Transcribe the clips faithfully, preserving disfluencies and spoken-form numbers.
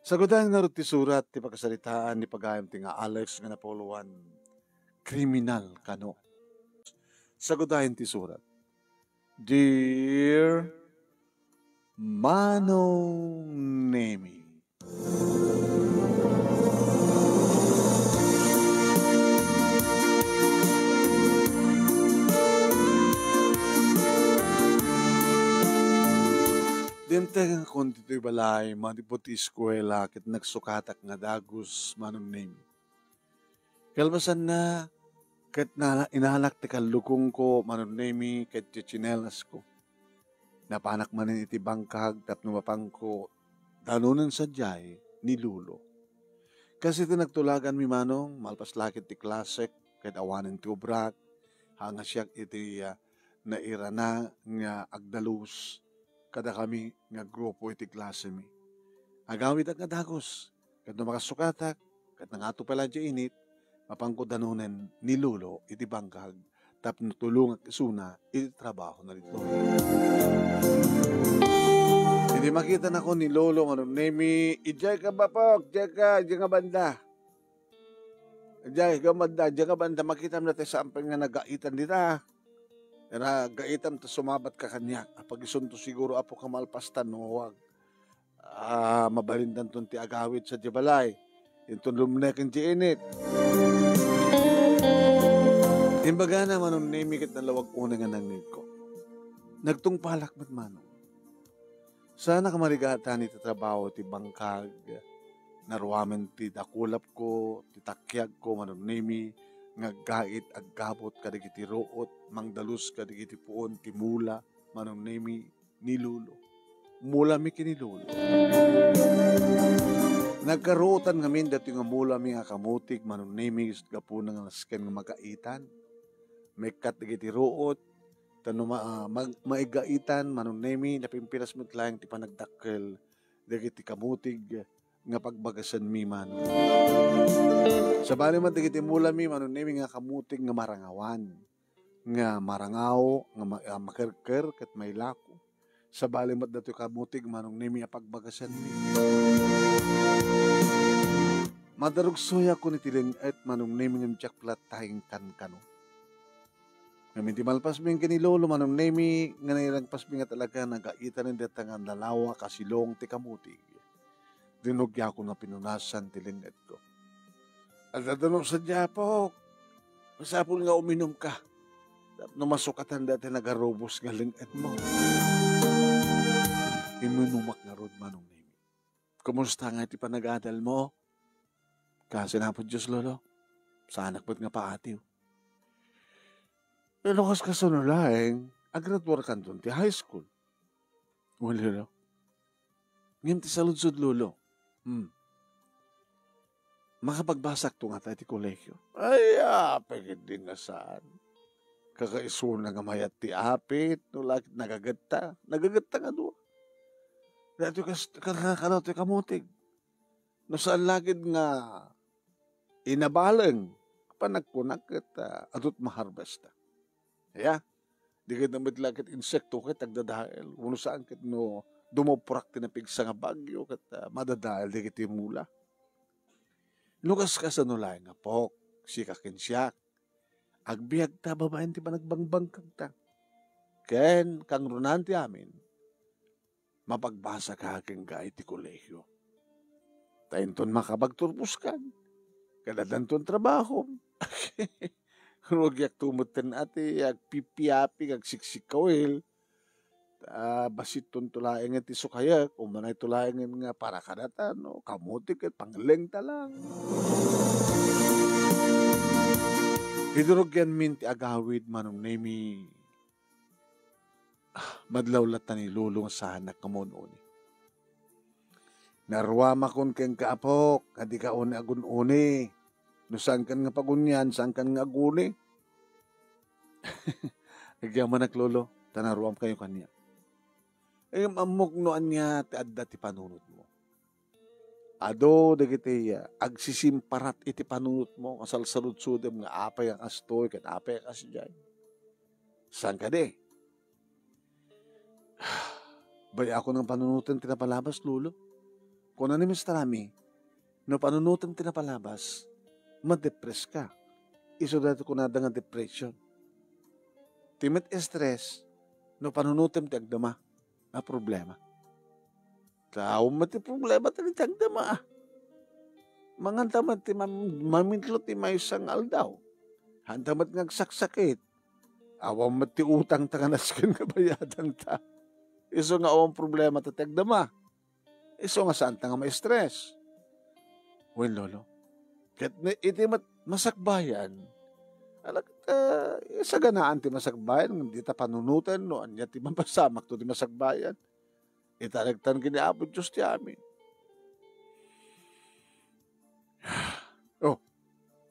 Sagudayen ngarud ti surat ti pakasaritaan ni pagayam ti nga Alex nga napulowan. Kriminal kano. Sagudayen ti surat. Dear Manong Nemi. Dimtengakon ditoy balay, manipud ti eskuela, ket nagsukatak nga dagus, Manong Nemi. Kalpasanna, ket nala-, inalak ti kallukongko, Manong Nemi, ket ti tsinelasko. Napanak manen iti bangkag tapno mapanko danonen sadiay ni Lolo. Kas iti nagtulaganmi, Manong, malpas la ket ti klasek, ket awanen ti obrak, haan nga siak iti, ah, nairana nga agdalus kadakami nga grupo iti klasemi. Agawidak nga dagus, ket no makasukatak, ket nangato pay la diay init, mapanko danonen ni Lolo iti bangkag tapno tulongak isuna iti trabahona ditoy. Idi makitanakon ni Lolo, Manong Nemi, "Idiay ka, Apok, idiay ka, idiay nga banda. Idiay nga banda, idiay nga banda, makitam dayta sampay nga nagaitan dita. Nagaitam ta sumabat ka kaniak. Apag isunto siguro, Apok, a malpas ta no, wag. Ah, mabalindanton ti agawid sadiay balay. Inton lumneken ti init." Imbagana, Manong Nemi, ket nalawag unay nga nangngegko. Nagtungpalak met, Manong. Saanak a marigatan iti trabaho ti bangkag. Naruamen ti dakulapko, ti takiagko, Manong Nemi, nga aggait, aggabut kadagiti ruot, mangdalus kadagiti puon ti mula, Manong Nemi, ni Lolo. Mulami ken ni Lolo. Nagkaruotan ngamin daytoy nga mulami nga kamutig, Manong Nemi, gapuna nga nasken nga magaitan. Maikkat dagiti ruot, ta no ma-, ah, mag-, maigaitan, Manong Nemi, napimpilas met laeng ti panagdakkel dagiti kamutig nga pagbagasenmi, Manong. Sabali met dagiti mulami, Manong Nemi, nga kamutig nga marangawan. nga marangaw, nga ma-, ah, makerker ket mailako. Sabali met datoy kamutig, Manong Nemi, a pagbagasenmi. Madarugsoyak iti leng-et, Manong Nemi, ngem diak plattayen kankano. Ngem iti malpasmi ken ni Lolo, Manong Nemi, nga nairagpasmi nga talaga nagaitanen dayta nga nalawak a silong ti kamutig. Rinugiakon nga pinunasan ti leng-etko. Adda dano sadiay, Apok. Masapul nga uminumka. Tapno masukatan dayta nagarubos nga leng-etmo. Iminumak ngarud, Manong Nemi. Kumusta nga ti panagadalmo? Kaasi, Apo Dios, Lolo. Saanak met nga paatiw. Pero kas kasano laeng, agraduarkanton ti high school. Wen, Lolo. Ngem ti saludsod, Lolo. Hmm. Makapagbasakto ngata iti kolehio? Ay, apay ketdi nga saan. Kakaisuna nga mayat ti apit, no la ket nagagetta. Nagagetta nga dua. Daytoy kas-, ka-, ka-, kano ti kamutig. No saan la ket nga inabaleng, panagkunak ket, ah, adut maharvesta. Ya, di ket met la ket insekto ket agdadael. Wenno saan ket no dumuprak ti napigsa nga bagyo ket, ah, madadael dagiti mula. No kas-, kasano laeng, Apok, sika ken siak, agbiagta babaen ti panagbangbangkagta. Ken kangrunaan ti amin, mapagbasaka kenka iti kolehio. Ta inton makapagturboskan, ket addanton trabahom. Rugiakto metten a ti agpipiapig, agsiksikkawil. Ta basittonto laengen ti sukayek, umanayto laengen nga para kadata, no, kamuti ket panglengta lang. Idi rugianmin ti agawid, Manong Nemi, ah, madlaw latta ni Lolo nga saanak nga maun-uni. Naruamakon kenka, Apok, a dika unay agun-uni. No saankan nga pagunian, saankan nga aguni. Agyamanak, Lolo, ta naruamkayo kaniak. Ngem ammok no ania ti adda ti panunotmo. Adu dagiti, ah, agsisimparat iti panunotmo, nga salsaludsodem nga apay nga kastoy ken apay nga kasdiay. Saan kadi? Bay-akon nga panunoten ti napalabas, Lolo. Kuna ni Mister Ami, no panunotem ti napalabas, madepress ka. Isu dayta kunada nga depression. Ti met stress, no panunotem ti agdama a problema. Ta awan met ti problema ti agdama. Manganta met ti mam-, mamitlo ti maysa nga aldaw. Haanta met nga agsaksakit. Awan met ti utangta nga nasken nga bayadanta. Isu nga awan problema ta ti agdama. Isu nga saanta nga ma-stress. Wen, Lolo. Ket ni-, iti met masakbayan, ala ket, ah, saganaan ti masakbayan, ngem dita panunoten no ania ti mapasamakto ti masakbayan. Italektan ken ni Apo Dios ti amin. Oh,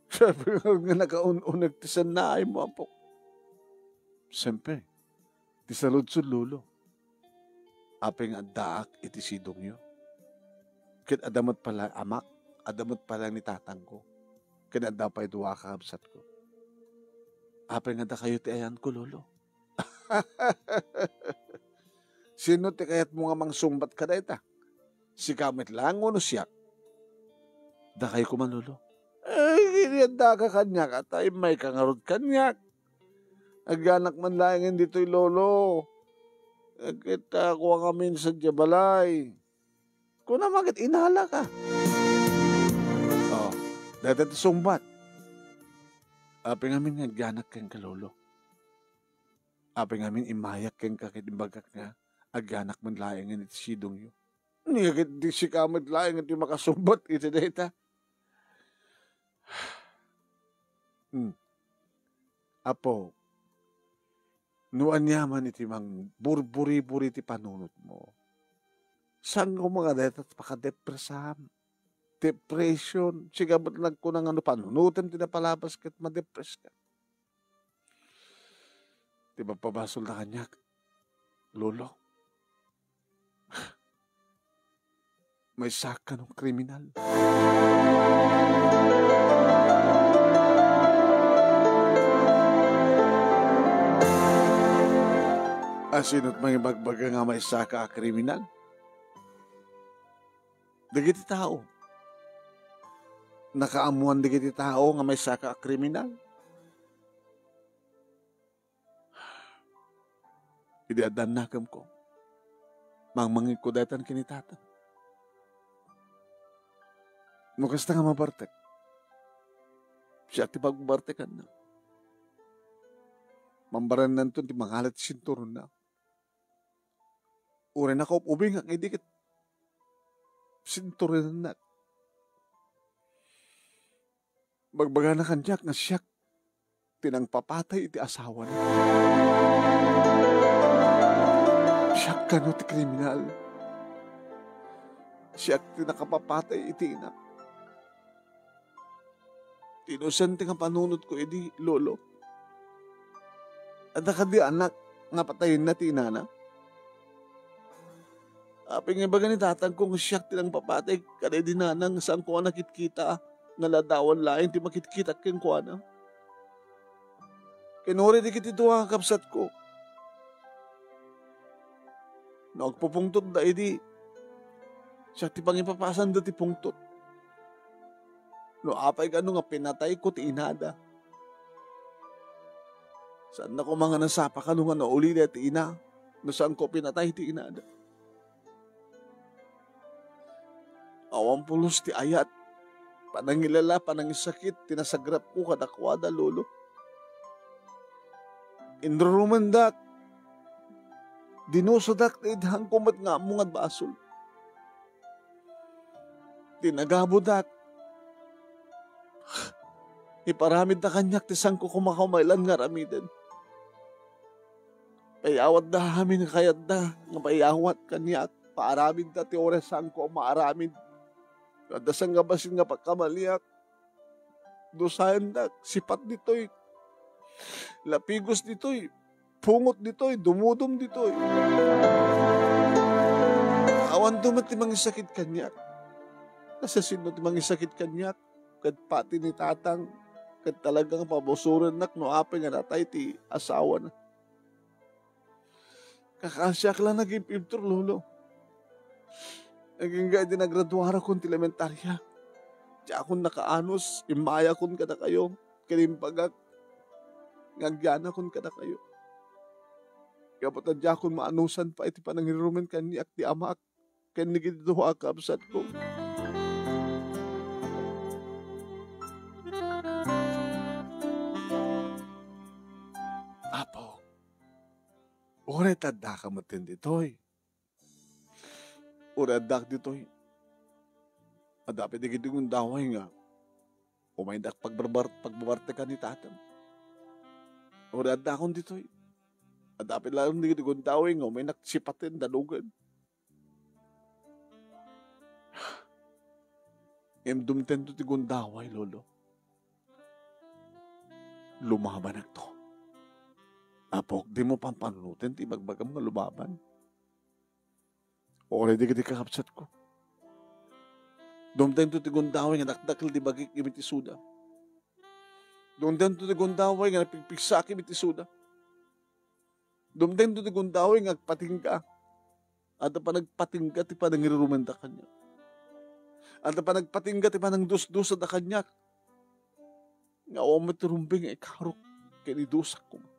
sabi nga, nga nakaun-uneg ti sannaaymo, Apo. Siyempre, ti saludsod, Lolo. Apay nga addaak iti sidongyo? Ket adda met pala amak, adda met pala ni tatangko, ken adda pay dua a kakabsatko. Apay nga dakayo ti ayanko, Lolo? Sino ti kayatmo nga mangsungbat kadayta? Sika met laeng wenno siak? Dakayo koma, Lolo. Eh, idi addaka kaniak, ta immayka ngarud kaniak. Agyanak man laengen ditoy, Lolo. Ket, ah, kua ngamin sadiay balay. Kuna met ket inalaka. Oh, dayta ti sungbat. Apay ngamin nga agyanak kenka, Lolo? Apay ngamin immayak kenka ket imbagak nga agyanak man laengen iti sidongyo? Nia ket di sika met laeng ti makasungbat iti dayta. Hmm. Apo, no aniaman iti mangburburi-buri ti panunotmo, saan koma nga dayta ti pakadepresam? Depression. Sika met nagkuna nga no panunotem ti napalabas ket madepress ka. Ti mapabasolda kaniak, Lolo, maysaak kano nga kriminal. A, sino't mangibagbaga nga maysaka a kriminal? Dagiti tao. Nakaammoan dagiti tao nga maysaka a kriminal. Idi adda annakemko, mangmangegko daytan ken ni Tatang. No kasta nga mabartek, siak ti pagbartekanna. Mambarannanton ti mangalat ti sinturonna. Uray nakaub-ubingak idi ket sinturonannak. Bagbagana kaniak nga siak ti nangpapatay iti asawana. Siak kano ti kriminal. Siak ti nakapapatay iti inak. Ti inosente nga panunotko idi, Lolo. Adda kadi anak nga patayenna ti inana? Apay nga ibaga ni tatangko nga siak ti nangpapatay kadaydi nanang nga saanko a nakitkita, nga ladawan laeng ti makitkitak kenkuana. Ken uray dagiti dua nga kabsatko, no agpupungtotda idi, siak ti pangipapasanda ti pungtot. No apay kano nga pinatayko ti inada, saanna koma nga nasapa kano nga naulida ti ina no saanko pinatay ti inada. Awan pulos ti ayat, panangilala, panangisakit ti nasagrapko kadakuada, Lolo. Inrurumendak, dinusodak ta iddahanko met nga ammo nga basol. Tinagabodak. Iparamidda kaniak ti saanko koma a kaumailan nga aramiden. Payawatda amin nga kayatda nga payawat kaniak. Paaramidda ti uray saanko a maaramid. Adda sanggabasin nga pagkamaliak. Dusaendak, sipat ditoy. Lapigos ditoy. Pungot ditoy, dumudom ditoy. Awanto met ti mangisakit kaniak. Kasasino ti mangisakit kaniak? Ket pati ni tatang, ket talagang pabusorennak no apay nga natay ti asawana. Kakasiak la nagib-ibtur, Lolo. Agingga idi nagraduarakon ti elementaria, diakon nakaanus, immayakon kadakayo, ken imbagak nga agyanakon kadakayo. Gapu ta diakon maanusan pay ti panangirumen kaniak ti amak ken dagiti dua a kabsatko. Apo, uray ta addaka metten ditoy. Uray addak ditoy, adda pay dagiti gundaway nga umaydak pagbarbar-, pagbabartekan ni tatang. Uray addakon ditoy, adda pay laeng dagiti gundaway nga umaynak sipaten, dalugen. Ngem dumtengto ti gundaway, Lolo. Lumabanakto. Apok, dimo pampanunoten ti ibagbagam nga lumaban. Uray dagiti kakabsatko. Dumtengto ti gundaway nga dakdakkel ti bagik iti isuda. Dumtengto ti gundaway nga napigpigsaak iti isuda. Dumtengto ti gundaway nga agpatingga. Adda panagpatingga ti panangirurumenda kaniak. Adda panagpatingga ti panangdusdusada kaniak. Nga awan met ti rumbeng nga ikarok ken idusak koma.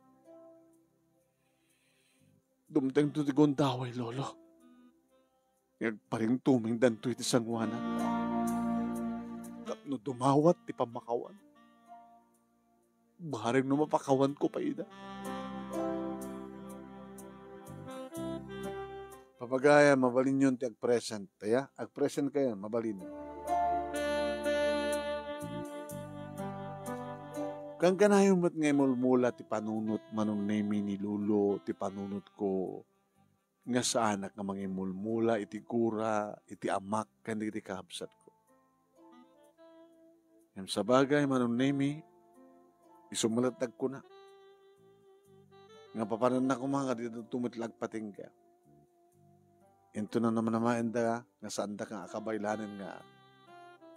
Dumtengto ti gundaway, Lolo. Nga agparingtumengdanto iti sangoanan. Tapno dumawat ti pammakawan. Bareng no mapakawanko pay ida. Papagayam, mabalinyon ti agpresent. Aya, agpresent kayo, mabalin. Kankanayon met nga imulmula ti panunot, Manong Nemi, ni Lolo, ti panunotko nga saanak nga mangimulmula iti gura, iti amak, ken dagiti kakabsatko. Ngem sabagay, Manong Nemi, isu met latta agkuna nga papananna koma nga didanto met la agpatingga. Intono namanamaenda nga saanda nga akabaylanen nga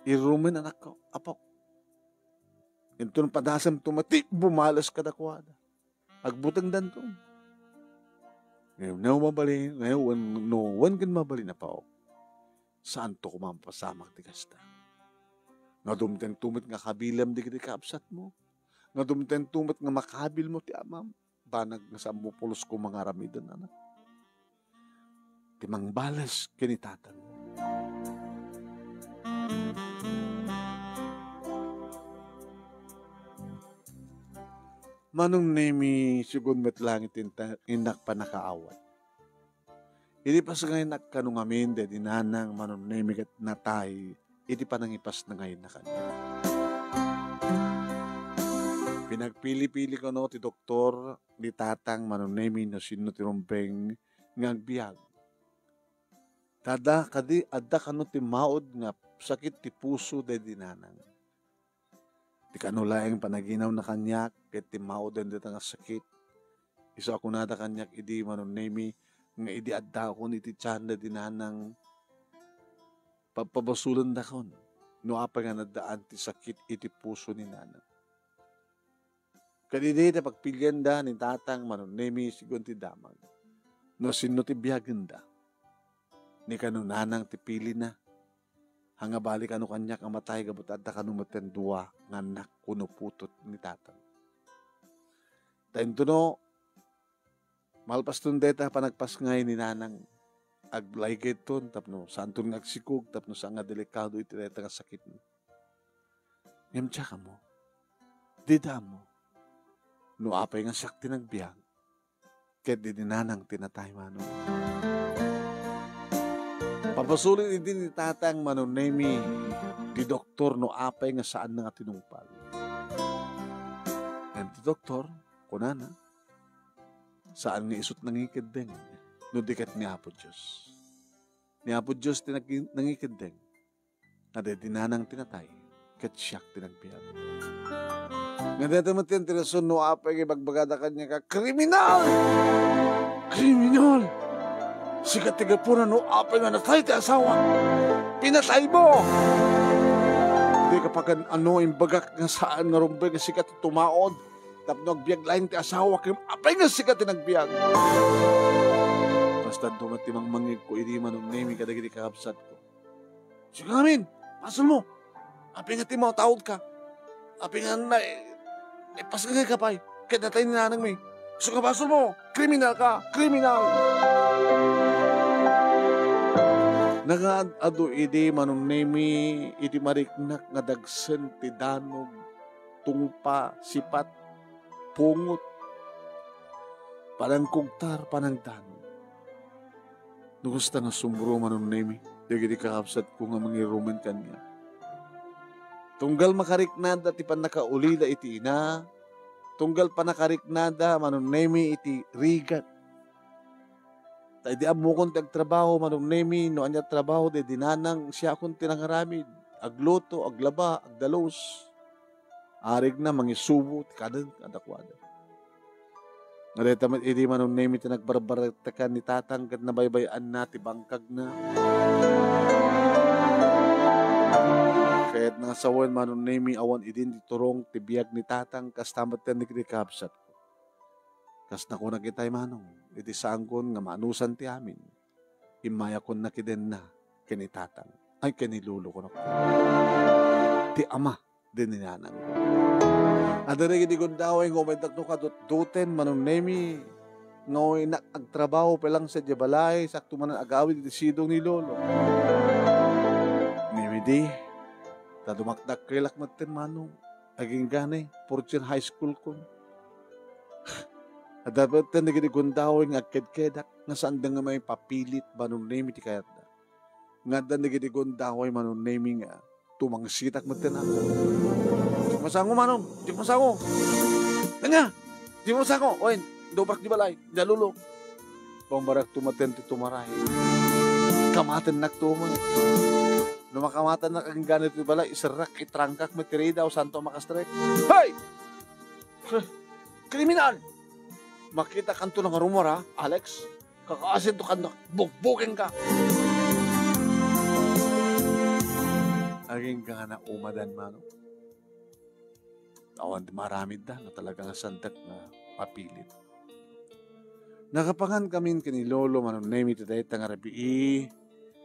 irumen, anakko, apok. Intono padasemto met ti bumales kadakuada. Agbutengdanto. Ngem no mabalin, ngem wen, no wen ken mabalin, apok, saanto koma mapasamak ti kasta. Nga dumtengto met nga kabilam dagiti kabsatmo. Nga dumtengto met nga makabilmo ti amam. Banag nga saanmo pulos koma nga aramiden, anak. Ti mangbales ken ni tatang. Manong Nemi, sigun met langit inta-, innak pannakaawat. Idi pasngaynak kano ngamin daydi nanang, Manong Nemi, ket natay iti panangipasngayna kaniak. Pinagpili-pili kano ti doktor, ni tatang, Manong Nemi, no sinno ti rumbeng nga agbiag. Ta adda kadi, adda kano timmaud nga sakit ti puso daydi nanang. Ti kano laeng panaginawna kaniak ket timmauden dayta nga sakit. Isu a kunada kaniak idi, Manong Nemi, nga idi addakon iti tian daydi nanang, pagpabasolendakon no apay nga naddaan ti sakit iti puso ni nanang. Ket idi ta pagpilianda ni tatang, Manong Nemi, sigun ti damag no sinno ti biagenda. Ni kano nanang ti pilina. Haan nga bali kano kaniak a matay gapu ta adda kano metten dua nga annak kuno putod ni tatang. Ta intono, malpaston dayta panagpasngay ni nanang, aglaygayton tapno saanton nga agsikog tapno saan nga delikado iti dayta nga sakitmo. Ngem diak ammo. Dida ammo no apay nga siak ti nagbiag ket daydi nanang ti natay, Manong. Pabasolen idi ni tatang, Manong Nemi, ti doktor no apay nga saanna nga tinungpal. Ngem ti doktor, kunana, saan nga isut nangikeddeng no di ket ni Apo Dios. Ni Apo Dios ti nagi-, nangikeddeng. Nga daydi nanang ti natay, ket siak ti nagbiag. Nga dayta met ti rason no apay nga ibagbagada kaniak a kriminal! Kriminal! Sika ti gapuna no apay nga natay ti asawa. Pinataymo! Dika pagan-ano imbagak nga saan nga rumbeng nga sika ti tumaud tapno agbiag laeng ti asawa, ket apay nga sika ti nagbiag. Kasta met ti mangmangngegko idi Manong Nemi kadagiti kakabsatko. Sika ngamin, basolmo. Apay nga ti mataudka? Apay nga na, ipasngegka pay ket natay ni nanangmi. Isu nga basolmo, kriminal ka, kriminal! Nakaad-adu idi Manong Nemi iti mariknak nga dagsen ti danog, tungpa, sipat, pungot, panangkugtar, panangdanog. No kasta nga sumro Manong Nemi dagiti kakabsatko nga mangirumen kaniak. Tunggal makariknada ti pannakaulida iti ina, tunggal panakariknada Manong Nemi iti rigat. Ta idi ammokon ti agtrabaho Manong Nemi, no ania trabaho daydi nanang, siakon ti nangaramid, agluto, aglaba, agdalus. Arigna, mangisubo ti kanen kadakuada. Nga dayta met idi Manong Nemi ti nagbarbartekan ni Tatang ket nabaybay-anna ti bangkagna. Ket nasawen Manong Nemi awan idin ti turong ti biag ni Tatang, kasta met ken dagiti kabsatko. Kas nakunak itay Manong, iti saangkon nga maanusan ti amin, immayakonna kidenna ken ni Tatang. Ay, ken ni Lolo kunak. Ti ama, din ni Nanang. Adda dagiti gundaway nga umaydak no kadutduten, Manong Nemi, nga umaynak agtrabaho pelang sadiay balay, sakto manen agawid iti sidong ni Lolo. Nemi di, ta dumakdakkelak metten, Manong. Agingganay, fourth year high school kon. Adda metten dagiti gundaway nga agkedkedak, nga saanda nga maipapilit, Manong Nemi, ti kayatda. Nga adda dagiti gundaway, Manong Nemi, nga tumangsitak metten ako. Di masango, Manong! Di masango! Nga! Di masango! Oy, dobrak di balay, da Lolo. Pambarakto metten ti tumaray. Kamatennak tumet. No makamatennak, agingganay ti balay, iserrak, itrangkak met ti rida, o santo a makastrek. Hey! Kriminal! Makitakanto nga rumor, ha, Alex? Kakaasinto kannak, bugbugenka! Agingga nga naumadan, Manong. Awan ti maaramidda, no talaga nga saandak nga papilit. Nakapangan kamin ken ni Lolo, Manong Nemi, ti dayta nga rabii.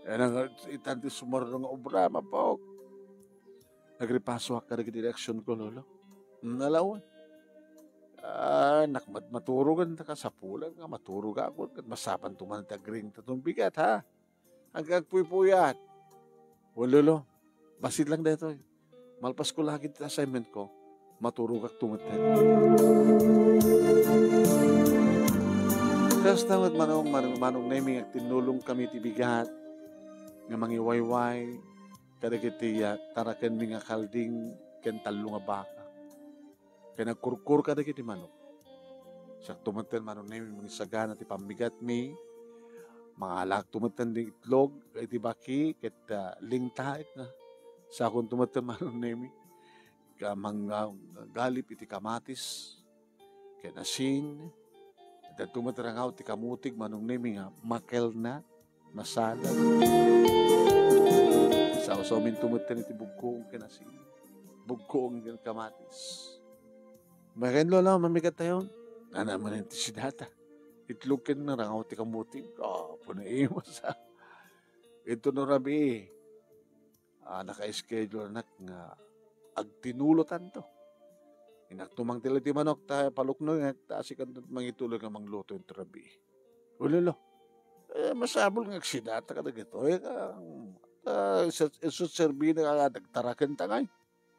Ay, nang itan ti sumarro nga obra, mapok. Nagripasoak kadagiti direksionko, Lolo. Nalawan. Ah, nak-, mat-, maturogan ta kasapulan nga maturogakon ket masapan to man ti agring ta tumbigat, ha? Ag-, agpuypuyat. O, Lolo, bassit lang daytoy. Malpasko la ket ti assignmentko, maturogak to metten. Kasta met Manong, Manong, Manong Nemi, agtinnulongkami ti bigat nga mangiwayway kadagiti, ah, tarakenmi nga kalding ken tallo nga baka. Ken agkurkur kadagiti manok. Sakto metten, Manong Nemi, mangisagana ti pammigatmi. Mangalakto metten ti itlog iti baki ket, ah, lingtaek nga. Sakonto metten, Manong Nemi, ka-, manggalip iti kamatis ken asin. Addanto met rangaw ti kamutig, Manong Nemi, nga makelna. Nasalag. Sawsawminto metten iti bugkuong ken asin. Bugkuong ken kamatis. Maken, Lolo, mamigat tayo. Nana manen ti sidata. Itlog ken rangaw ti kamuting. Apo, naimas, a. Ito no rabii. Ah, naka-schedule, anak, nga agtinulotanto. Innak tumangtil iti manok ta paluknongek ta asikanto mangituloy nga mangluto iti rabii. O, Lolo, eh, masapul nga agsidata kadagitoy, nga, ah, isu-, isu serbina nga nagtarakenta ngay.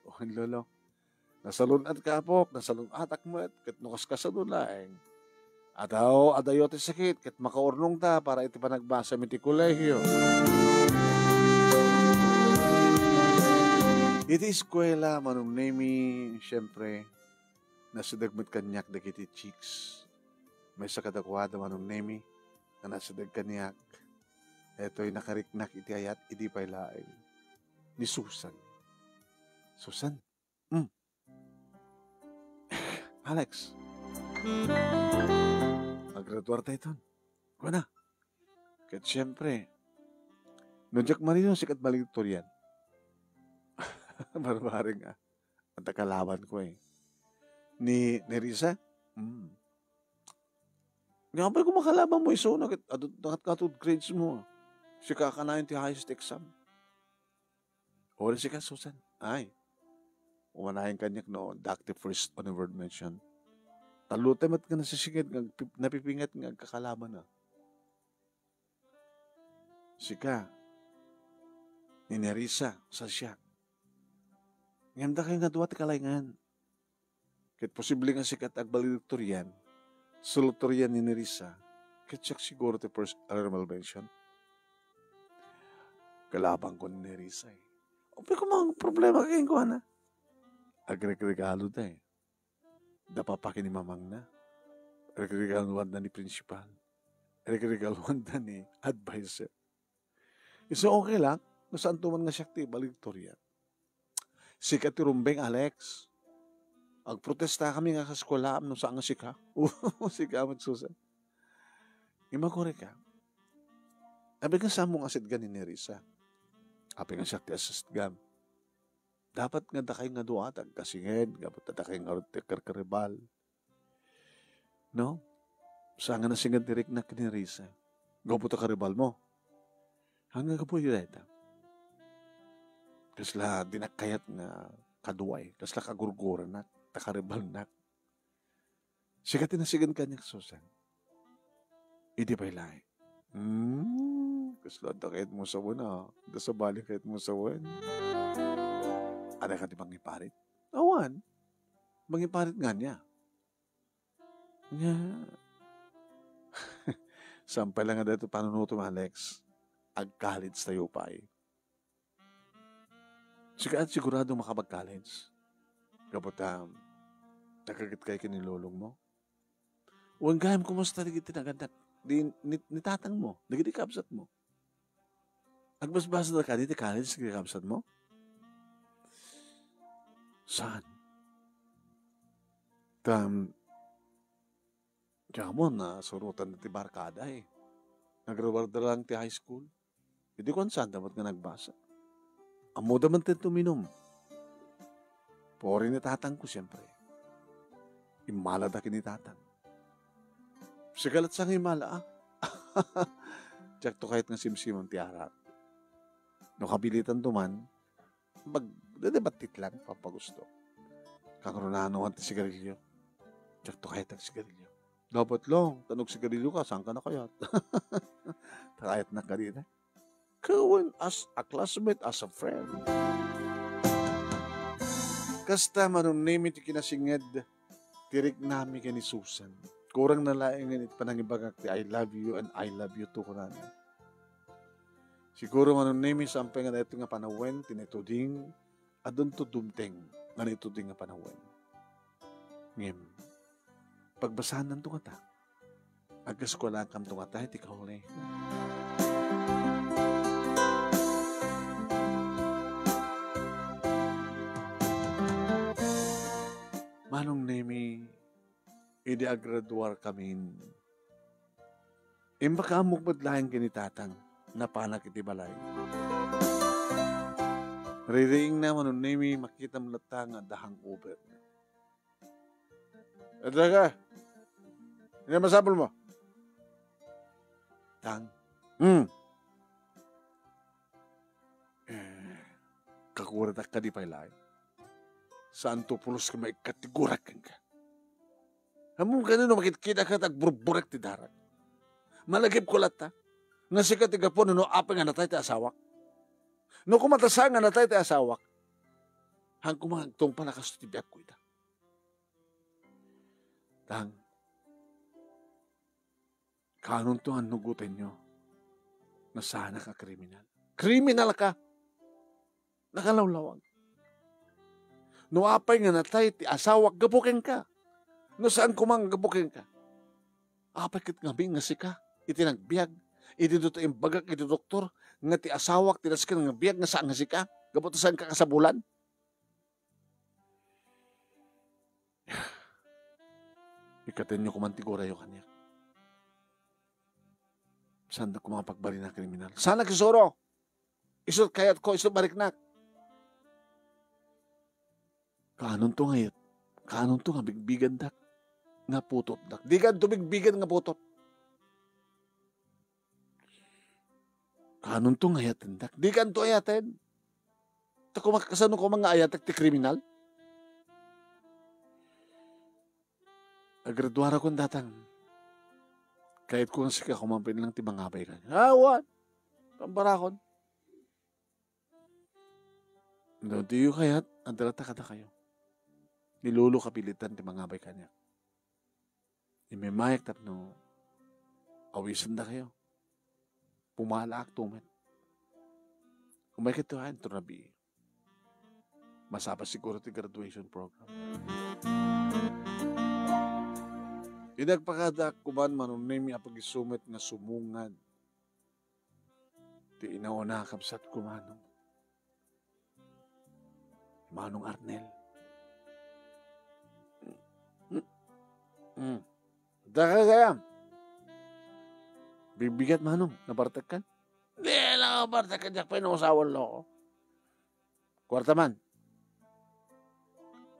O, Lolo, nasalun-atka, apok, nasalun-atak met, ket no kaskasano laeng, adaw, adayo ti sakit, ket makaurnongta para iti panagbasam iti kolehio. Iti eskuela, Manong Nemi, siyempre, nasideg met kaniak dagiti chicks. Maysa kadakuada, Manong Nemi, nga nasideg kaniak. Daytoy nakariknak iti ayat idi pay laeng. Ni Susan. Susan? Hmm. Alex. Aggraduar tayo ton. Kuana. Ket siyempre, no diak marino, sika ti valedictorian. Barbareng, a. Anta kalabanko, e. Ni, ni Risa? Hmm. Nga apay kung makalaban mo isuna, ket adu-, nakatkatud grades mo. Sika kanayon ti highest exam. Wen sika, Susan. Ay, umanayon kaniak no, dak ti first on the word mention. Tallo tayo met nga nasisinged nga agpi-, napipinget nga agkakalaban na. Sika, ni Nerissa, sa siak. Ngem dakay nga dua ti kalaingan. Ket posible nga sika ti agvaledictorian, salutatorian ni Nerissa, ket siak siguro ti first honorable mention. Kalabanko ni Nerissa, eh. Apay koma nga problema kenkuana? Agregregalo da, eh. Da papa ken ni mamangna. Agregregaluan da ni principal. Agregregaluan da ni adviser. Isu okay lang, no saanto man nga siak ti valedictorian. Sika ti rumbeng, Alex. Agprotesta kami nga kaskuelaam no saan nga sika. Sika met, Susan. Imagore ka. Apay nga saanmo nga asitgan ni Nerissa? Apay nga siak ti asitgan? Dapat nga dakay nga dua ti agkasinged, gapu ta dakay nga ti agkarkaribal. No? Saan nga nasinged ti rikna ken ni Nerissa? Gapu ta karibal mo. Haan nga gapu iti dayta? Kasla dinak kayat nga kaduay, kasla kagurguranak, ta karibalnak. Sika ti nasinged kaniak, Susan. Idi pay laeng. Hmm, kasla adda kayat mo sawen, a. Adda sabali kayat mo sawen. Adda kadi mangiparit? Awan. Mangiparit nga ania? Nga. Saan pay la nga daytoy panunotem, Alex. Ag-college tayo pay. Sika, sigurado makapag-college? Gapu ta, nakagetkay ken ni lolong mo? Wen gayam, kumusta dagiti nagannak? Di, ni, ni tatang mo, dagiti kabsat mo? Agbasbasada kadi ti college, dagiti kabsat mo? Saan? Tam, Diamon, nasurotan ti barkada, eh. Nagruarda lang ti high school. Idi kuan, saan da met nga nagbasa? Ammoda man ti uminum. Puri ni tatangko, siempre. Immalada ken ni tatang. Sika latta nga immala, a. Diakto kayat nga simsimon ti arak. No kabilitanto man, mag-, dede battit lang, pampagusto. Kangrunaan ti sigarilyo. Diakto kayat ti sigarilyo. Dapat lang, ta no agsigarilyo ka, saan ka na kayat? Ta kayatnak kadi, eh. Kawen as a classmate, as a friend. Kasta, Manong Nemi, ti kinasinged ti riknami ken ni Susan. Kurang na laengen iti panangibagak ti "I love you" and "I love you too," kunana. Siguro, Manong Nemi, saan pay nga daytoy nga panawen ti naituding, adunto dumteng nga naituding nga panawen. Ngem, pagbasaannanto ngata? Agaskuelakamto ngata iti kauli? Manong Nemi, idi agraduarkamin, imbakaamok met laeng ken ni tatang, napanak iti balay. Ririingna, Manong Nemi, makitam latta nga adda hangover. Adda ka? Ania masapul mo? Tang. Hmm. Eh, kaguratak kadi pay laeng. Saanto pulos nga maikkat ti gurak kenka. Ammom kadi no makitkita ka, agburburek ti darak. Malagipko latta nga sika ti gapu no apay nga natay ti asawak. No koma ta saan nga natay ti asawak, haan koma nga agtungpal a kastoy ti biagko ita. Tang, kaanonto nga annugotenyo nga saanak a kriminal? Kriminal ka! Nakalawlawag. No apay nga natay ti asawak gapu kenka, no saan koma nga gapu kenka, apay ket ngamin nga sika iti nagbiag, idi daytoy imbagak iti doktor nga ti asawak ti nasken nga biag nga saan nga sika, gapu ta saanka kasabulan? Ikkatenyo koman ti gurayo kaniak. Saandak koma nga pagbalina a kriminal. Saanak isuro? Isu ti kayatko, isu ti bariknak. Kaanonto nga it-, kaanonto nga bigbigandak nga putotdak? Dikanto bigbigan nga putot. Anonto nga ayatendak? Dikanto ayaten. Ta koma, kasano koma nga ayatek ti kriminal? Agraduarakon datang. Kayatko nga sika koma pay lang ti mangabay kaniak. Awan. Pambarakon. No diyo kayat, adda latta kadakayo. Ni Lolo kapilitan ti mangabay kaniak. Immayak tapno awisendakayo. Pumalaakto met. Umaykatto ha intro rabii. Masapa siguro ti graduation program. Inagpakadaak koman, Manong Nemi, a pagisu met nga sumungad ti inauna a kabsatko, Manong. Manong Arnel. Mm. Mm. Daka gayam. Bigbigat, Manong, nabartekkan? Di, nabartekkan, diak pay nausawan, loko. Kuarta man.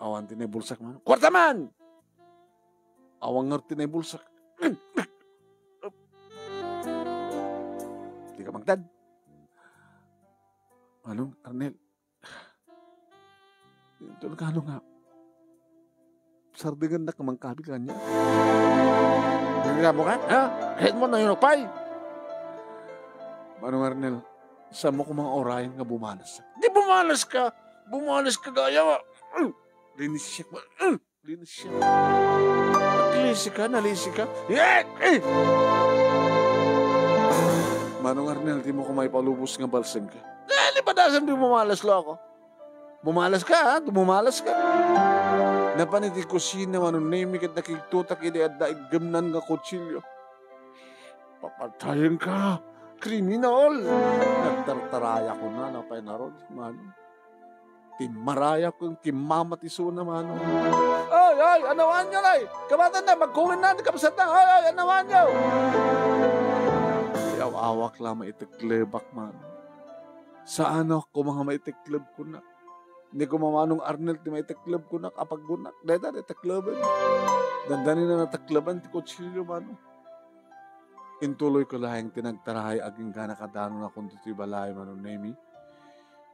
Awan ti naibulsak, Manong. Kuarta man! Awan ngarud ti naibulsak. Dika mangted. Manong Arnel, ito na kano nga. Sardengennak nga mangkabil kaniak. Reklamo ka? Ha? Kahit mo nayunok pay? Manong Arnel, saan mo koma nga urayan nga bumanas? Di bumanas ka! Bumanas ka gaya nga. Mm. Linis siya. Mm. Linis siya. Naglisi ka, nalisi ka. Eh! Eh! Manong Arnel, di mo ko maipalubos nga balseng ka. Eh, di ba dasam di bumalas, loko? Bumalas ka, ha? Bumalas ka. Napan iti kusina, Manong Nemi, ket nakigtutak idi adda iggemnan nga kutsilio. Papatayen ka, kriminal! Nagtartarayak kona, napay ngarud, Manong. Timmarayakon, kimmama ti isuna, Manong. Ay, ay, anawanyo, ay! Kabatan na, magkungin na, kabsat na! Ay, ay, anawanyo! Ay, aw-awak la maiteklebak, Manong. Saanak koma nga maitekleb kunak. Ni koma Manong Arnel ti maitekleb kunak, apagkunak. Dayta, dayta tekleben. Dandani na natekleban ti kutsilio, Manong. Intuloyko laeng ti nagtaraay agingga nakadanonakon ditoy balay, Manong Nemi.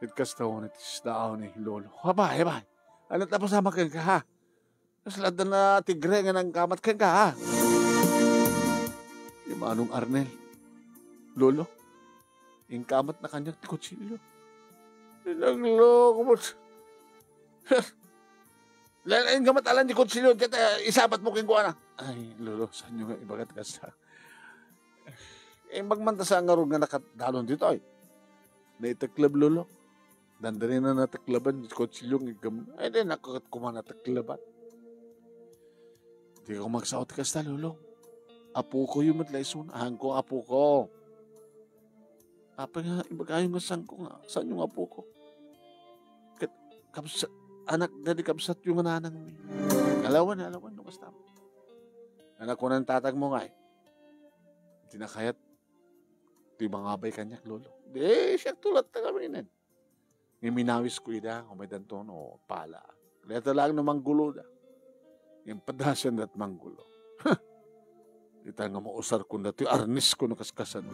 Ket kasta unay ti sisdaaw ni Lolo. Abay, abay. Ania ti napasamak kenka, ha? Kasla adda na tigre nga nangkamat kenka, ha? Ni Manong Arnel. Lolo, inkamatna kaniak ti kutsilio. Nagloko met. Lain-lain ka met alan ti kutsilio, ket, eh, isabat mo kenkuana. Ay, Lolo, saanyo nga ibagat kasta? Imbag man ta sa ngarud nga nakadalon ditoy. Naitekleb, Lolo. Dandani na natekleban ti kutsilio nga iggemna. Ay, di, naku, ket koma natekleban. Di ko magsao ti kasta, Lolo. Apokoyo met la isuna. Haanko apoka. Apay nga ibagayo nga saanko nga, saanyo nga apoko? Ket kabsa-, anak daydi kabsatyo nga nanangmi. Alawan, alawan no kasta. Ania kunan tatangmo ngay? Di na kayat ti mangabay kaniak, Lolo. Di, siakto latta kami nen. Ngem inawisko ida, umaydanto no pala. Dayta laeng no mangguloda. Ngem padasenda ti manggulo. Huh! Ita nga mausarko datoy arnesko no kaskasano.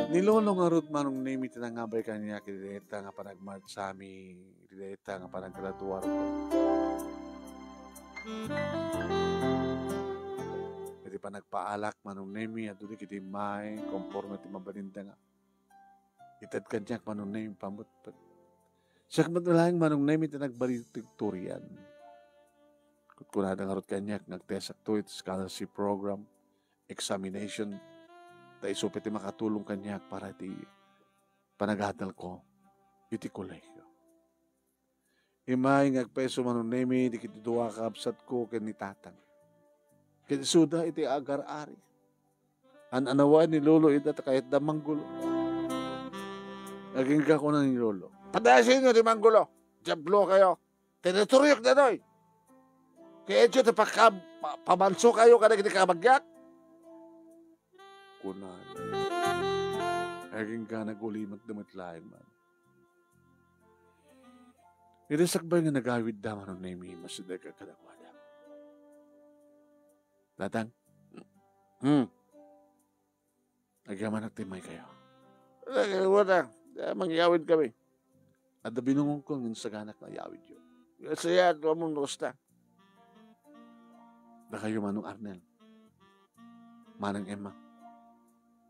Ni Lolo ngarud, Manong Nemi, ti nangabay kaniak iti dayta nga panagmartsami, iti dayta nga panaggraduarko. Iti panagpaalak, Manong Nemi, adda dagiti immay, konforme ti mabalinda nga ited kaniak, Manong Nemi, pammetmet. Siak met laeng, Manong Nemi, ti nagvaledictorian. Ket kunada ngarud kaniak nga agtesakto iti scholarship program, examination, ta isu pay ti makatulong kaniak para iti panagadalko iti kolehiyo. Immay nga agpayso, Manong Nemi, dagiti dua a kabsatko ken ni Tatang. Ket isuda iti agar-ari. An-anawen ni Lolo ida ta kayatda manggulo. Agingga kuna ni Lolo, "Padasenyo ti manggulo! Diablo kayo! Tinaturiok datoy! Kayatyo ti pakab-, pa-, pamanso kayo kadagiti kabagiak?" Kuna. Agingga nagulimat da met laeng man. Iti sakbay nga nagawidda, Manong Nemi, immasidegak kadakuada. "Tatang." "Hmm." Agyamanak ti maykayo. Ay, wala. Ay, mangyawid kami. Adda binungonko ngem saganak nga yawidyo. Sayat, amon no kasta. Dakayo, Manong Arnel. Manang Emma.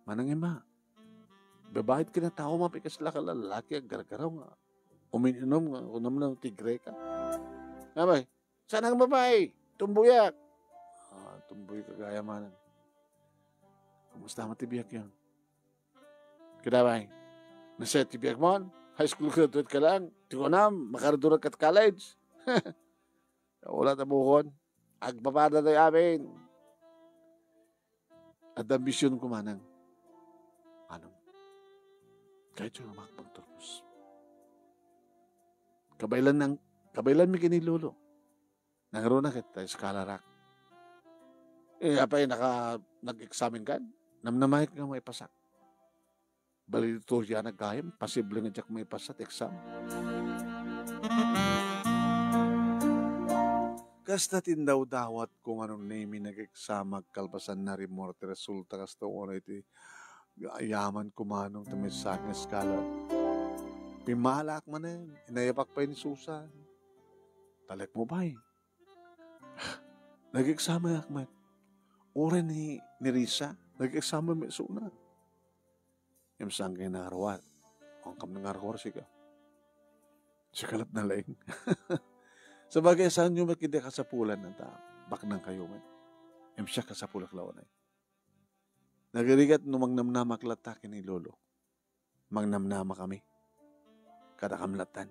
Manang Emma. Babaet ken a tao, mapikasla ka lalaki, aggargaraw nga umin-inom nga kunam na ti Greka. Nga bay, saan ang babae? Tumbuyak. Ah, tumbuy ka gaya, Manang. Kumusta man ti biag yan? Kada bay, nasa ti biag mo? High school graduate ka lang. Ti kunam, makaradura ka college. Wala ta bukon. Agpapada tayo amin. Adda ambisyon ko, Manang. Ano? Kahit yung amak pagturpos. Kabaylan ng, kabaylan mi kini Lolo. Nangruna kita, eskalarak. Eh, apay naka, nag-examine kan? Namnamaik nga maipasak. Valedictorian gayam, posible nga diak maipasa ti exam. Kasta ti indawdawat ko, Manong Nemi, nag-exam, agkalpasan na rimor ti resulta, kasta uray ti yaman ko, Manong, ti maysa nga scholar. Pimmalaak manen, inayapak pay ni Susan. Talek mo pay. Nag-exam ak met. Uray ni, ni Risa, nag-exam met suna. Ngem saan kayo nangaruar? Awan kam nangaruar, sika. Sika lat na laeng. Sabagay, saan nyo makita kasapulan na ta? Baknang kayo met. Ngem siya kasapulak lawanay. Nagarigat no mangnamnamak latta ken ni Lolo. Mangnamnama kami. Kadakam lattan.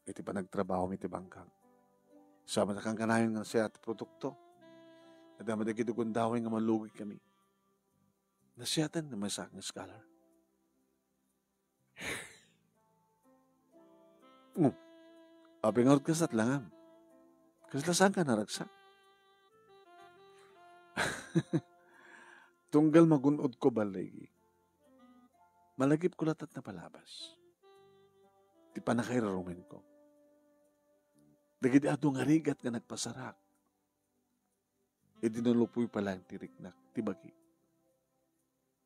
Iti panagtrabaho mi ti bangkag. Sa matakankanayon nga nasiat ti produkto. Adda madagiti gundaway nga malugig kami. Nasiatan na maysa nga scholar. Hmm. Apay ngarud kasat langam? Kasla saan ka naragsak? Tunggal magun-od ko balligi. Malagip ko latat napalabas. Ti panakairurumen ko. Dagiti adu nga rigat nga nagpasarak. Idi nalupoy pa laeng ti riknak, ti bagi.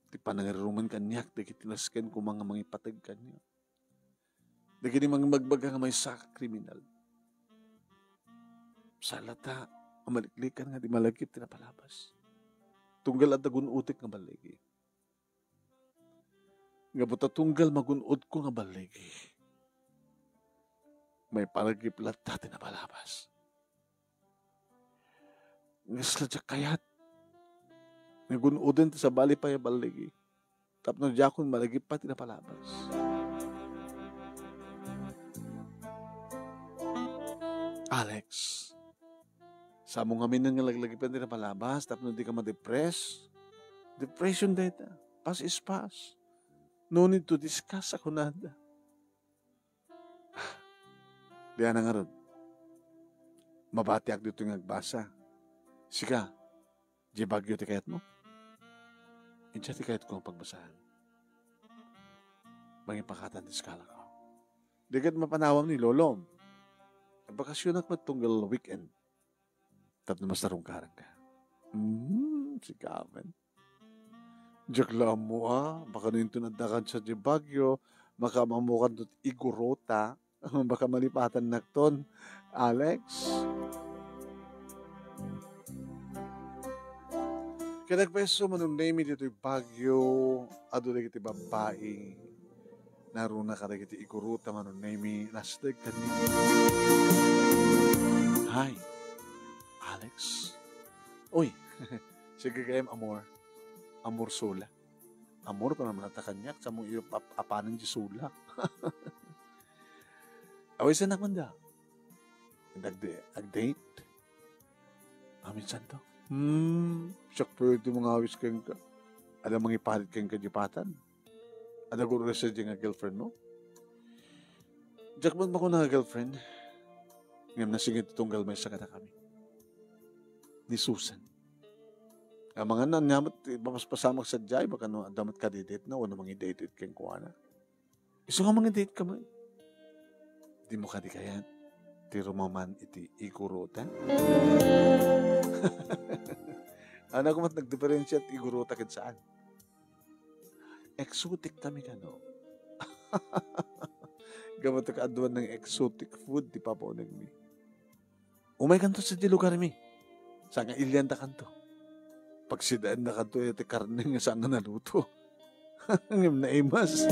Ti panangirurumen kaniak, dagiti nasken koma nga mangipateg kaniak. Dagiti mangibagbaga nga maysa ka kriminal. Saan latta a maliklikan nga di malagip ti napalabas. Tunggal adda gun-otek nga balligi. Nga buta tunggal magun-od ko nga balligi. Maipalagip latta ti napalabas. Nga sadiak kayat. Nga gun-oden ti sabali pay a balligi. Tapno diakon malagip pay ti napalabas. Alex, samo ngamin nga laglagipen ti napalabas tapno di ka ma-depress. Depression dayta. Past is past. No need to discuss, a kunada. Diana ngarud. Mabatiak ditoy nga agbasa. Sika, di Baguio ti kayatmo? Idiay ti kayatko nga pagbasaen. Mangipakatan ti eskalako. Di ket mapanawam ni Lolo. Bakasionak met tunggal weekend. Tapno masarungkaranka. Hmm, sika met. Diak la ammo a, baka no inton addakan sadiay Baguio, makaammokan ti Igorota. Baka malipatannakton, Alex. Ket agpayso, Manong Nemi, ditoy Baguio, adu dagiti babbai. Naruna kadagiti Igorota, Manong Nemi, nasteg kaniak. Hi, Alex. Uy, sige gayam, amor. Amor sola. Amor, kunam latta kaniak, sa mo iyo pap-, apanen di sola. Awisannak man da. Agde-, agdate. Amin santo. Hmm, siak pwede mangawis kenka. Adda mangiparit kenka di patan. Adda guresa di nga girlfriend mo. Diak man makuna nga girlfriend. Ngem nasingit ti tunggal maysa kadakami. Ni Susan. Amangan na, ania met, mapaspasamak sadiay, baka no, adda met kadidate na, wano mangidate kenkuana. Isu nga mangidate ka man. Di mo kadi kayat, ti rumaman iti Igorota? Ano ko mat nagdiferensya ti Igorota ken saan? Exotic kami kano. Gapu ta kaaduan nga exotic food ti papaunegmi. Umaykanto sadiay lugarmi. Saan nga iliandakanto. Pagsidaendakanto iti karne nga saan nga naluto. Ngem naimas.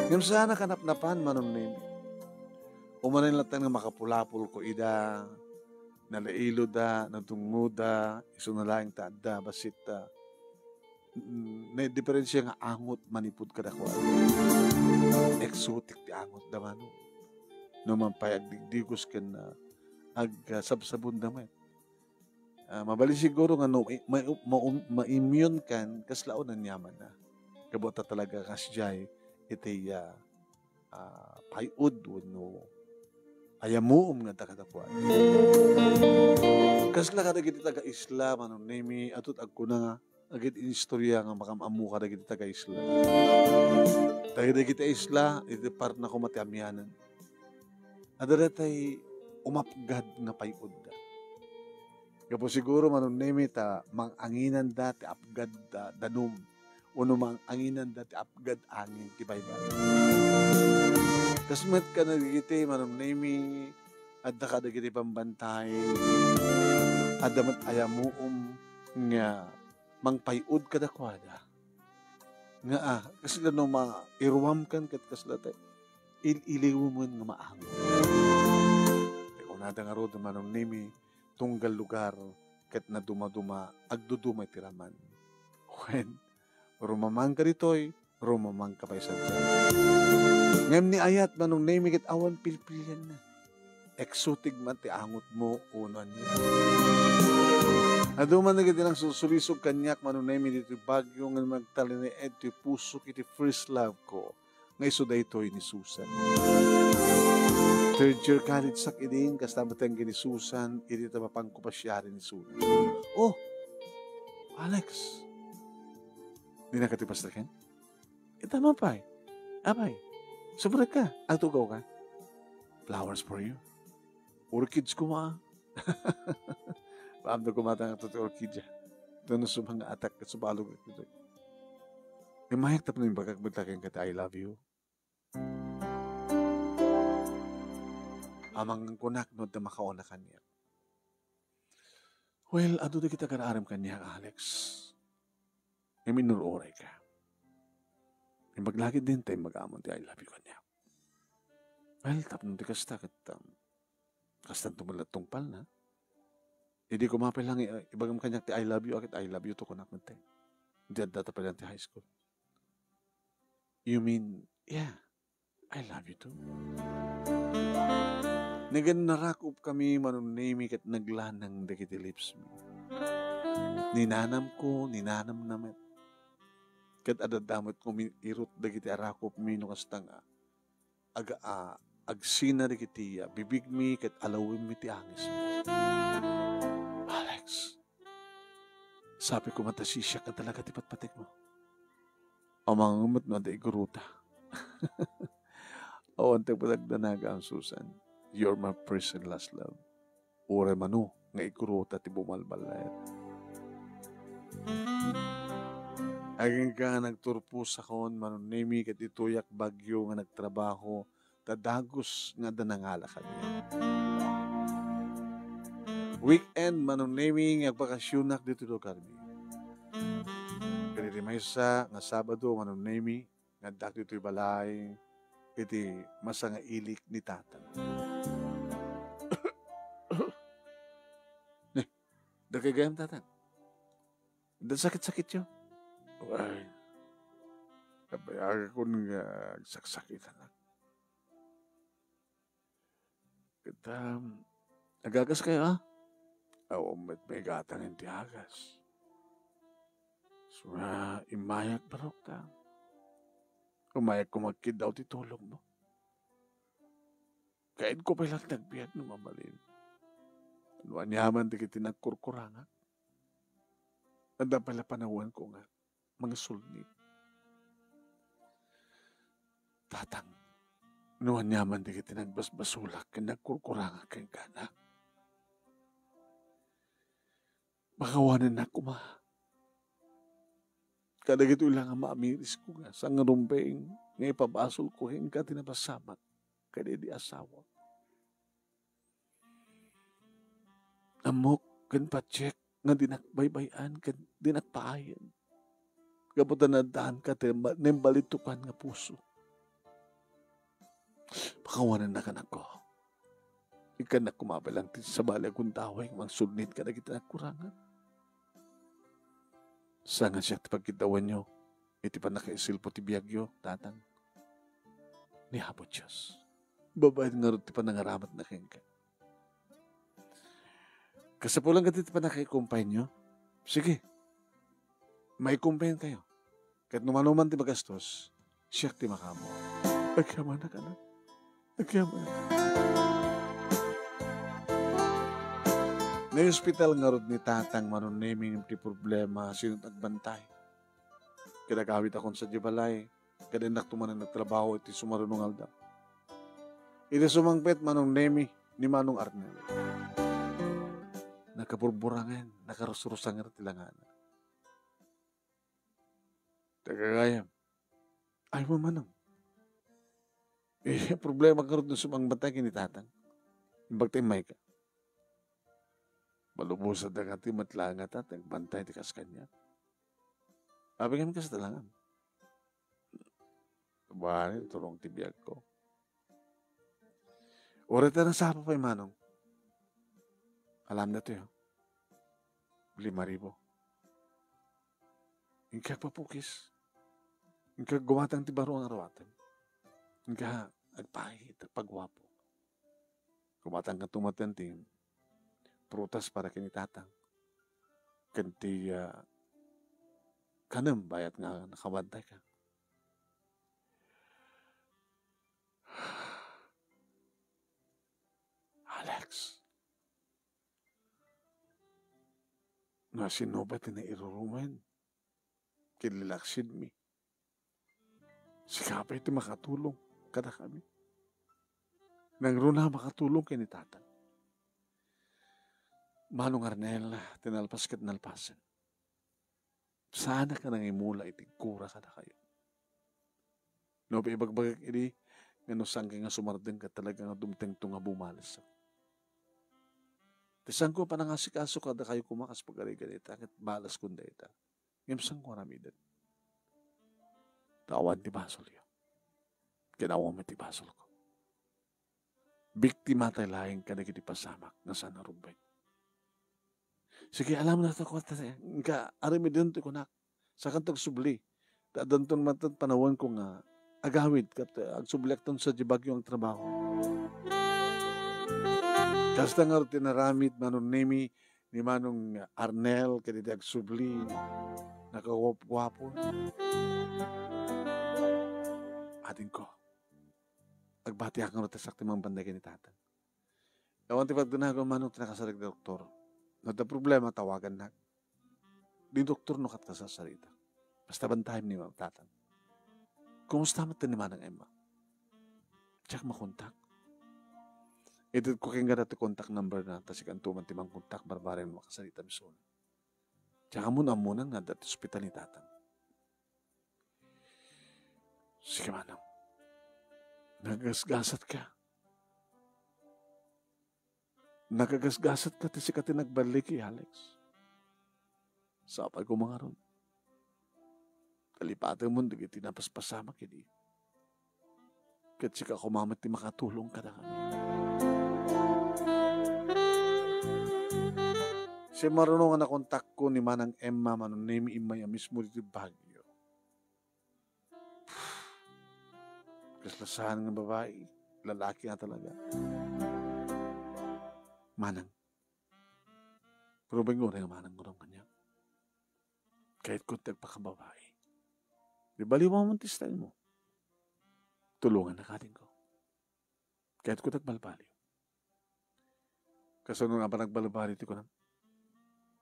Ngem saan a kanapnapan, Manong Nemi. Umanay latta nga makapulapolko ida, nalailoda, nadungngoda, isuna laeng ta adda, bassit, ah, mm, naidiferensia nga angot manipud kadakuada. Exotic ti angotda, Manong. No man pay agdigdigos ken, ah, agsabsabonda met. Ah, mabalin siguro nga no i-, ma-, ma-, ma-immune kan, kasla unaniamanna. Gapu ta talaga kasdiay iti, ah, ah, pay-od wenno ayamuom nga adda kadakuada. Kasla kadagiti taga-isla, Manong Nemi, adu ti agkuna nga, dagiti inistorya nga makaam-ammo kadagiti taga-isla. Dagiti isla, iti parna koma ti amianan. Adda daytay umapgad nga pay-odda. Gapu siguro, Manong Nemi, ta mang-anginanda ti apgad, ah, danum, wenno mang-anginanda ti apgad angin ti baybay. Kas met kadagiti, Manong Nemi, adda kadagiti bambantay, adda met ayamuom nga mangpay-od kadakuada. Nga, ah, kasla no mairuamkan ket kasla ti il-iliwem nga maangot. Ti kunada ngarud, Manong Nemi, tunggal lugar ket nadumaduma, agduduma iti raman. Wen, rumamangka ditoy, rumamangka pay sadiay. Ngem ni ayat, Manong Nemi, ket awan pilpilianna. Exotic man ti angotmo, uno ania. Adu man dagiti nangsulsulisog kaniak, Manong Nemi, ditoy Baguio nga nagtalinaed ti pusok iti first love ko, nga isu daytoy ni Susan. Third year college sak idin, kasta met ken ni Susan, idi ta mapanko pasiari ni Susan. Oh, Alex, dinaka ti pastaken? Ita man pay. Apay, sumrek ka, agtugaw ka. Flowers for you. Orchids koma. Paamda koma ta nga ti orchid. Ito na sumanga atak ket subalog ito. Imayak tapno imbagak met laeng ket I love you. Amangan kunak no adda makauna kaniak. Well, adu dagiti agar-arem kaniak, Alex. Ngem inur-uray ka. Imbag lagi din ta imbag amon ti I love you kaniak. Well, tapno ti kasta ket, um, kastanto met la tungpalna. Idi kumapay lang, i-, ibagam kaniak ti I love you, ket I love you to kunak met. Idi adda ta pay lang ti high school. You mean, yeah, I love you too. Nagannarakup kami, Manong Nemi, ket naglanang dagiti lips mi. Ninanamko, ninanamna met. Ket adda met kumirot dagiti arakupmi no kasta nga aga-, a-, agsina dagiti, ah, bibigmi ket alawemmi ti angismi. Alex, sabi ko man ta siak nga talaga ti patpatekmo. Amangan met no adda igurota. Awan ti agdanagam, Susan. You're my first and last love. Uray mano nga igurota ti bumalballaet. Agingga nga nagturposakon, Manong Nemi, ket ditoyak Baguio nga nagtrabaho ta dagus nga adda nangala kaniak. Weekend, Manong Nemi, nga agbakasionak ditoy lugarmi. Ket iti maysa nga Sabado, Manong Nemi, nga addak ditoy balay iti masangailik ni Tatang. Eh, dakay gayam, Tatang. Adda sakit-sakityo? Ay, kabayagakon nga agsaksakitan. Ket, um, agagas kayo, ah? Awan met maigatang iti agas. Suna, immayak barok ta. Umayak ko magkiddaw ti tulogmo. Kainko pay lang nagbiag no mabalin. No aniaman dagiti nagkurkurangak. Adda pay la panawanko nga mangisulni. Tatang, no aniaman dagiti nagbasbasolak ken nagkurkurangak kenkuana, pakawanennak koma. Kadagitoy la nga maamirisko nga sangrumeng nga ipabasolko kenka ti napasamak kadaydi asawa. Ammok ken patiek nga dinak baybay-an ken dinak paayen. Gapu ta naaddaanka ti ma-, naimbalittokan nga puso. Pakawanennak, anakko. Ikkannak koma a bilang ti sabali a gundaway nga mangsubli kadagiti nagkurangan. Saan nga siak ti pagkiddawanyo iti pannakaisilpo ti biagyo, Tatang? Ni Apo Dios. Babaen ngarud ti panangaramatna kenka. Kasapulan kadi ti pannakaikumpayenyo? Sige. Maikumpayenkayo. Ket no manoman ti magastos, siak ti makaammo. Agyamanak, anak. Agyamanak. Naiospital ngarud ni Tatang Manong Nemi ngem ti problema, sino ti agbantay? Ket agawidakon sadiay balay, ket dinak tumanen nagtrabaho iti sumaruno nga aldaw. Iti sumangpet Manong Nemi ni Manong Arnel. Nakaburburangen, nakarusrusangen ti langana. Tagagayam. Ay mo, Manong. Eh, problema ngarud no sumang bantay ken ni Tatang. Imbag ta immayka. Malubosan da nga ti met laeng nga Tatang, bantay ti kas kaniak. Abi kami kasta lang. Bani, turong ti biagko. Uray ta nasapa pay, Manong. Alam na to, yo. Lima ribu. Inka agpapukis. Inka gumatang ti baro nga aruaten. Inka agpakita, pagwapo. Gumatang ka tumaten ti prutas para ken ni Tatang. Ken ti, ah, kanem bayat nga nakabantay ka. Alex, no sino ba ti nairurumen ken lilaksidmi? Sika pay ti makatulong kadakami. Nangruna makatulong ken ni Tatang. Manong Arnel, ti nalpas ket nalpasen. Saanak a nangimula iti kura kadakayo. No, ibagbagak idi nga no saanka nga sumardeng ket talaga nga dumtengto nga bumales. Ti saanko a panangasikaso kadakayo koma kas pagarigan ita, ket balaskon dayta. Ngem saanko aramiden. Ta awan ti basolyo. Ken awan met ti basolko. Biktima tay laeng kadagiti pasamak nga saan a rumbeng. Sige, alam na to, kuwat, inka, aramiden ti kunak. Sakanto agsubli. Ta addanton met panawenko nga agawid ket, eh, agsubliakton sadiay bagyo nga trabaho. Kasta ngarud ti naramid Manong Nemi ni Manong Arnel kadagiti agsubli, nakaguapguapo. Adingko, agbatiak ngarud ta siak ti mangbantay ken ni Tatang. Awan ti pagdanagan, Manong, ti nakasarig ti doktor. No adda problema, tawagannak. Di doktor no kat kasasarita. Basta bantayem ni Tatang. Kumusta met ni Manang Emma? Diak makontak. Itedko kenka dayta ti contact number na, ta sikanto man ti mangkontak, barbareng makasarita mi isuna. Diak ammo naammonan nga adda ti ospital ni Tatang. Sige, Manong. Nakagasgasatka. Nakagasgasatka ti sika ti nagballik, Alex. Sapay koma ngarud. Talipatemon dagiti napaspasamak idi. Ket sika koma met ti makatulong kadakami. Simmaruno nga nakontakko ni Manang Emma, Manong Nemi, immay a mismo ditoy Baguio. Kasla saan nga babai, lalaki nga talaga. Manang, pero benguray nga manang gurang kaniak. Kayatko ti agpakababai. Di baliwan mo ti style mo. Tulungan na kadingko. Kayatko ti agbalbaliw. Kasano nga ba nagbalbaliw ti kunam?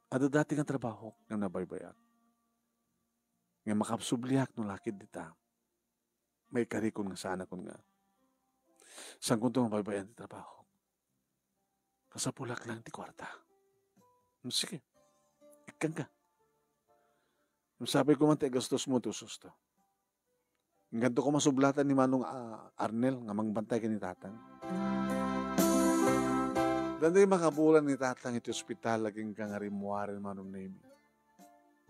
Adda dati nga trabaho nga nabaybayak. Nga makapsubliak no lakid dita. Maikarikon nga sanakon nga. Sangkonto mabaybayan ti trabaho. Kasapulak lang ti kuarta. Hmm, sige. Ikkan ka. Sapay koma ti agastosmo ti ususto. Inkanto koma sublatan ni Manong, ah, Arnel nga mangbantay ken ni Tatang. Daytoy makabulan ni Tatang iti ospital, agingga nga rimmuaren, Manong Nemi.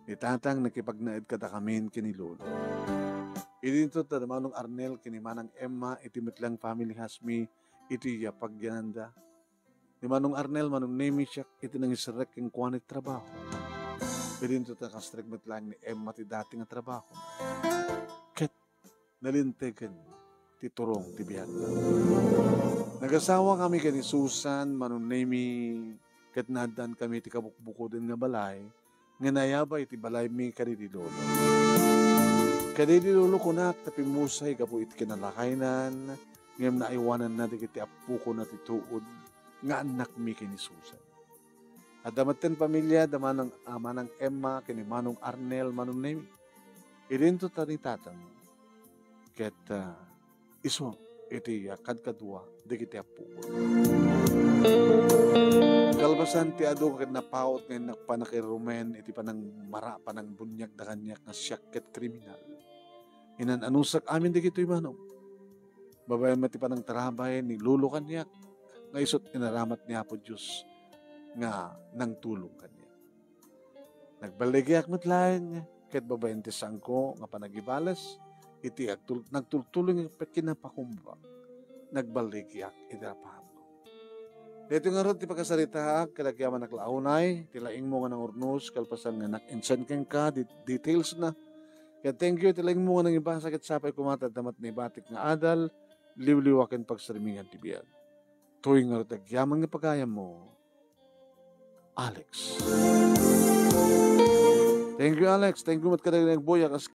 Ni Tatang nakipagnaed kadakamin ken ni Lolo. Idinto ta da Manong Arnel ken ni Manang Emma iti met laeng family house mi iti yapagyananda. Ni Manong Arnel, Manong Nemi, siak iti nangiserrek kenkuana iti trabaho. Idinto ta kastrek met laeng ni Emma ti dati nga trabaho. Ket nalintegen ti turong ti biag. Nagasawa kami ken ni Susan, Manong Nemi, ket naaddan kami ti kabukbukoden nga balay nga nayabay iti balay mi kadi ni Lolo. Kadi ni Lolo kunak ta pimmusay gapu iti kinalakaynan, ngem naaywananna dagiti appokona ti tuod nga annakmi ken ni Susan. Adda metten pamilia da Manang, ah, Manang Emma ken ni Manong Arnel, Manong Nemi. Idinto ta ni Tatang ket, ah, isu iti, ah, kadkadua dagiti appo. Kalpasan ti adu ket napaut nga innak panakirumen iti panangmara, panangbuniagda kaniak nga siak ket kriminal. Inan-anusak amin dagitoy, Manong. Babaen met ti panangtarabay ni Lolo kaniak nga isut' inaramat ni Apo Dios nga nangtulong kaniak. Nagballigiak met laeng ket babaen ti saanko nga panagibales iti agtul-, nagtultuloy nga kinapakumbaba, nagballigiak iti rapaamko. Daytoy ngarud ti pakasaritaak ket agyamanak la unay ti laingmo nga nangurnos kalpasan nga nak-insend kenka di details na. Ket thank you iti laingmo nga nangibasa ket sapay koma ta adda met naibatik nga adal, liwliwa ken pagsarmingan ti biag. Toy ngarud agyaman nga pagayammo, Alex. Thank you, Alex. Thank you met kadagiti nagbuya kas